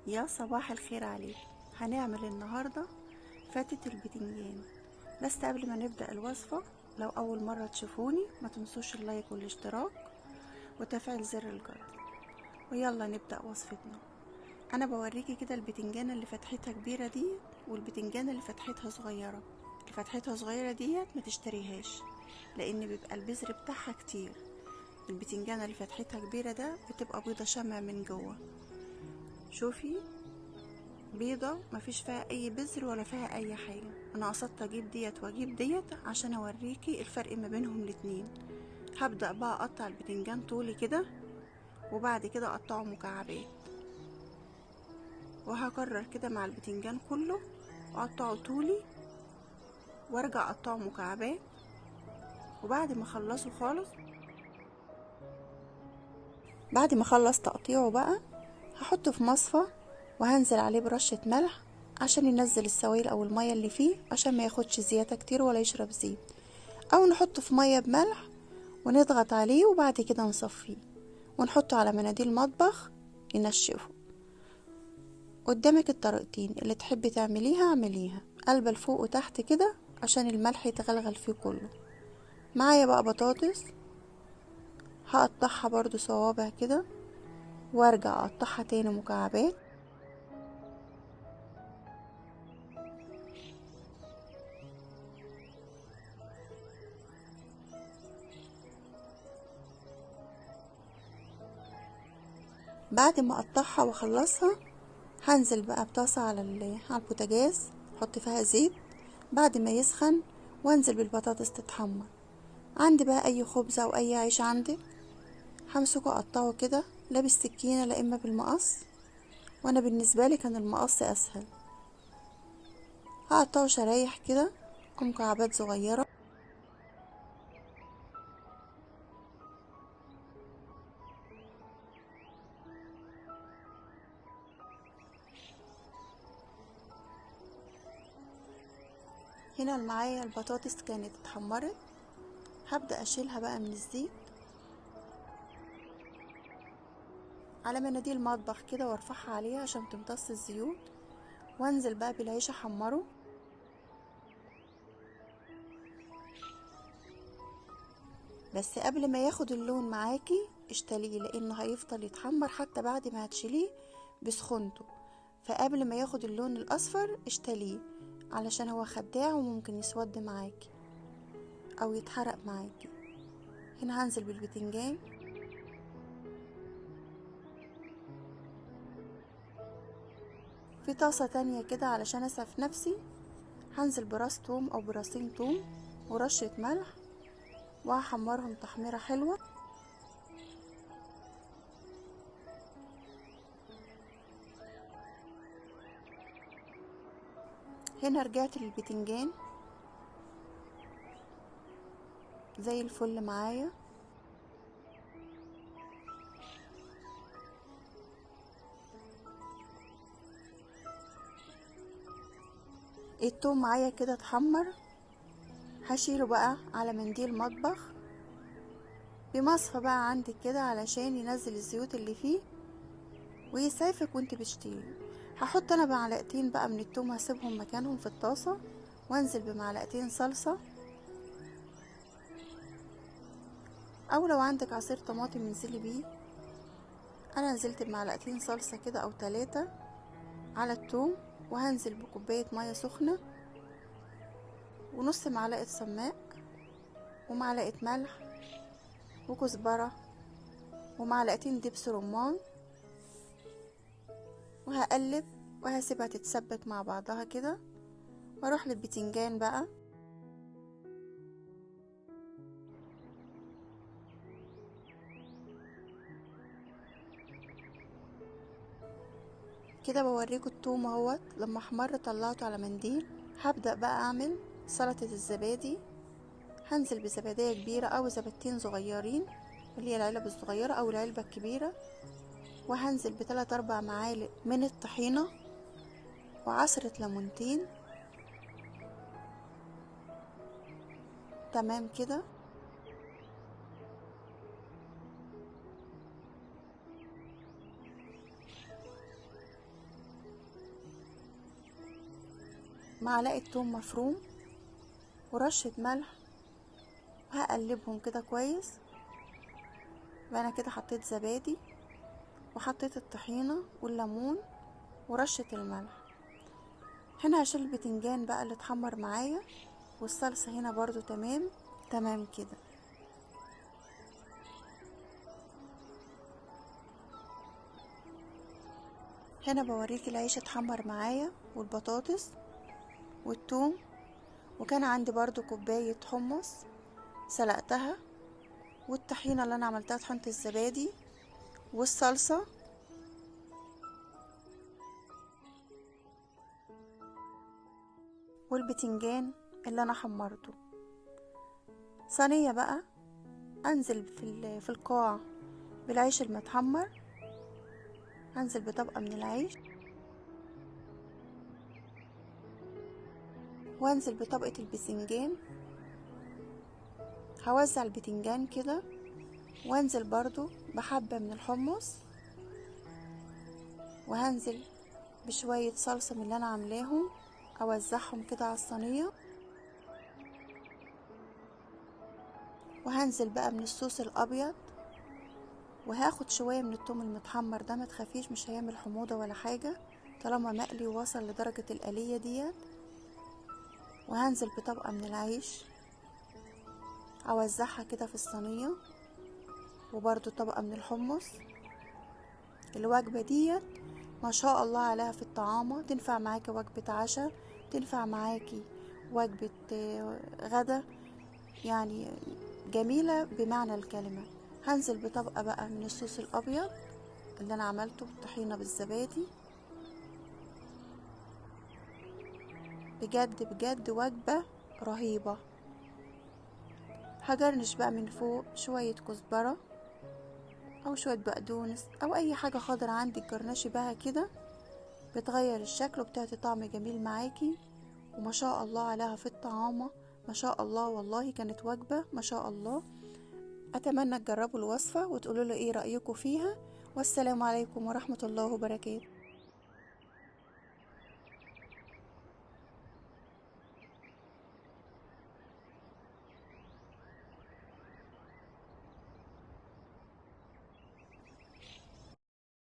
يا صباح الخير عليك. هنعمل النهاردة فتة البتنجان. بس قبل ما نبدأ الوصفة، لو أول مرة تشوفوني ما تنسوش ال like والاشتراك وتفعيل زر الجرس. ويلا نبدأ وصفتنا. أنا بوريكي كده البتنجانة اللي فتحتها كبيرة دي والبتنجانة اللي فتحتها صغيرة. اللي فتحتها صغيرة ديت ما تشتريهاش لأن بيبقى البذر بتاعها كتير. البتنجانة اللي فتحتها كبيرة ده بتبقى بيضة شمع من جوه. شوفي بيضة مفيش فيها اي بذر ولا فيها اي حاجة. انا قصدت اجيب ديت واجيب ديت عشان اوريكي الفرق ما بينهم الاتنين. هبدأ بقى اقطع البتنجان طولي كده، وبعد كده اقطعه مكعبات، وهكرر كده مع البتنجان كله واقطعه طولي وارجع اقطعه مكعبات. وبعد ما اخلصه خالص، بعد ما اخلص تقطيعه بقى هحطه في مصفى وهنزل عليه برشة ملح عشان ينزل السوائل او المية اللي فيه، عشان ما ياخدش زيادة كتير ولا يشرب زيت. او نحطه في مية بملح ونضغط عليه وبعد كده نصفيه ونحطه على مناديل مطبخ ينشفه. قدامك الطريقتين، اللي تحبي تعمليها اعمليها. قلبه لفوق وتحت كده عشان الملح يتغلغل فيه كله. معايا بقى بطاطس هقطعها برضو صوابع كده وارجع اقطعها تاني مكعبات. بعد ما اقطعها واخلصها هنزل بقى بطاسة على البوتاجاز، احط فيها زيت بعد ما يسخن، وانزل بالبطاطس تتحمر. عندي بقى اي خبز او اي عيش عندك همسكه اقطعه كده، لا بالسكينة لا اما بالمقص، وانا بالنسبة لي كان المقص اسهل. هقطعه شرايح كده مكعبات صغيرة. هنا معايا البطاطس كانت اتحمرت، هبدأ اشيلها بقى من الزيت على مناديل مطبخ كده وارفعها عليها عشان تمتص الزيوت، وانزل بقى بالعيش احمره. بس قبل ما ياخد اللون معاكي اشتليه، لانه هيفضل يتحمر حتى بعد ما هتشيليه بسخونته. فقبل ما ياخد اللون الاصفر اشتليه علشان هو خداع وممكن يسود معاكي او يتحرق معاكي. هنا هنزل بالبتنجان. في طاسة تانية كده علشان اسعف نفسي هنزل براس توم او براسين توم ورشة ملح، وهحمرهم تحميرة حلوة. هنا رجعت للبتنجان زي الفل معايا. التوم معايا كده اتحمر، هشيله بقى على منديل مطبخ بمصفى بقى عندك كده علشان ينزل الزيوت اللي فيه ويسعفك وانت بتشتري. هحط انا معلقتين بقى من التوم، هسيبهم مكانهم في الطاسة، وانزل بمعلقتين صلصة، او لو عندك عصير طماطم انزلي بيه. انا نزلت بمعلقتين صلصة كده او 3 على التوم، وهنزل بكوباية مية سخنة ونص معلقة سماق ومعلقة ملح وكزبرة ومعلقتين دبس رمان، وهقلب وهسيبها تتسبك مع بعضها كده. واروح للبتنجان بقى. كده بوريكم التوم اهوت لما احمر طلعته على منديل. هبدأ بقى اعمل سلطة الزبادي. هنزل بزبادية كبيرة او زبادتين صغيرين اللي هي العلب الصغيرة او العلبة الكبيرة، وهنزل بتلات 4 معالق من الطحينة وعصرة ليمونتين. تمام كده. معلقة توم مفروم ورشة ملح، وهقلبهم كده كويس. انا كده حطيت زبادي وحطيت الطحينة والليمون ورشة الملح. هنا هشيل البتنجان بقى اللي اتحمر معايا، والصلصة هنا برضو تمام تمام كده. هنا بوريك العيش اتحمر معايا والبطاطس والثوم، وكان عندي برضو كوباية حمص سلقتها، والطحينة اللي انا عملتها طحينة الزبادي والصلصة. والبتنجان اللي انا حمرته. صينية بقى انزل في القاع بالعيش المتحمر، انزل بطبقة من العيش، وانزل بطبقة البتنجان. هوزع البتنجان كده، وانزل برضو بحبة من الحمص، وهنزل بشوية صلصة من اللي انا عاملاهم، اوزعهم كده على الصينية. وهنزل بقى من الصوص الابيض، وهاخد شوية من الثوم المتحمر ده، ما تخافيش مش هيعمل حموضة ولا حاجة طالما مقلي ووصل لدرجة القلية ديت. وهنزل بطبقة من العيش اوزعها كده في الصينية، وبرده طبقة من الحمص. الوجبة ديت ما شاء الله عليها في الطعامة، تنفع معاكي وجبة عشاء، تنفع معاكي وجبة غدا، يعني جميلة بمعنى الكلمة. هنزل بطبقة بقى من الصوص الأبيض اللي أنا عملته بالطحينة بالزبادي. بجد بجد وجبة رهيبة. هجرنش بقى من فوق شوية كزبرة أو شوية بقدونس أو أي حاجة خضرا عندك، جرنشي بها كده، بتغير الشكل وبتعطي طعم جميل معاكي. وما شاء الله عليها في الطعامة، ما شاء الله والله كانت وجبة ما شاء الله. أتمنى تجربوا الوصفة وتقولوا لي إيه رأيكم فيها، والسلام عليكم ورحمة الله وبركاته.